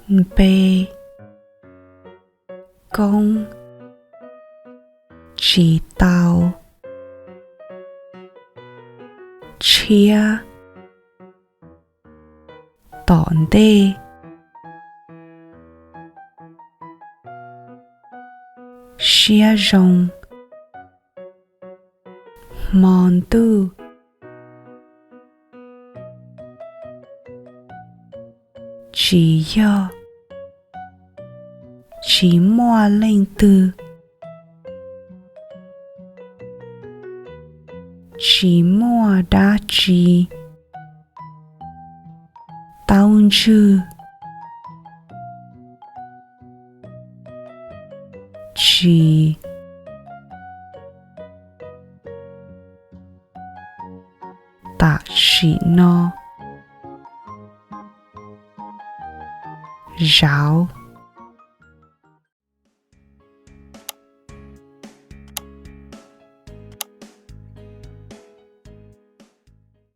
Npe: Koob. Tsis tau. Tshiab. Tom ntej. Siab zoo. Hmo ntuj. Tsis yog. Tsis muaj leej twg. Tsis muaj dab tsi. Taub ntswg. Tsis. Tam sim no. Zauv.